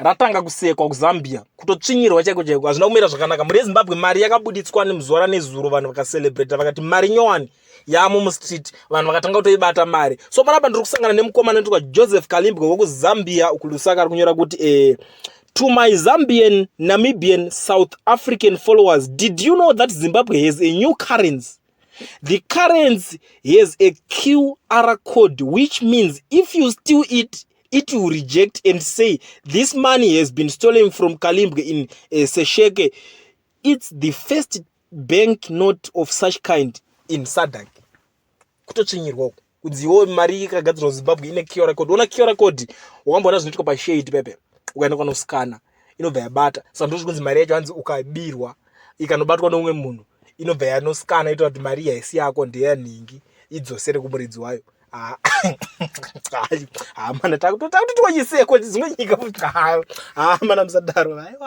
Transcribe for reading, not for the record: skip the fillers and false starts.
Ratanga kusekwa kuZambia, kutotsvinyirwa chaiko chaiko. Hazvina kumira zvakanaka mhuri yeZimbabwe. Mari yakabuditswa nemuzuva ranezuro, vanhu vakacelebrata, vakati mari nyowani yamo mustreet, vanhu vakatanga kutoibata mari. So panapa ndiri kusangana nemukomana anoitwa Joseph Kalimbwe wekuZambia kuLusaka. Ari kunyora kuti "To my Zambian, Namibian, South African followers, did you know that Zimbabwe has a new currency? The currency has a QR code, which means if you steal it, it will reject and say this money has been stolen from Kalimbwe in Sesheke. It's the first bank note of such kind in SADC." Kutotsvinyirwa uku, kunzi iwo mari ikagadzirwa Zimbabwe ine QR code. Ona QR code, wakamboona zvinoitwa pashade pepe, ukaenda kwanoskana inobva yabata. Saka ndozvi kunzi mari yacho, hanzi ukabirwa ikanobatwa neumwe munhu, inobva yanoskana ita kuti mari haisi yako, ndeyanhingi, idzosere kumuridzi wayo. Hamana, takuti twachiseko dzimwe nyika. Hamana, musadaro, aiwa.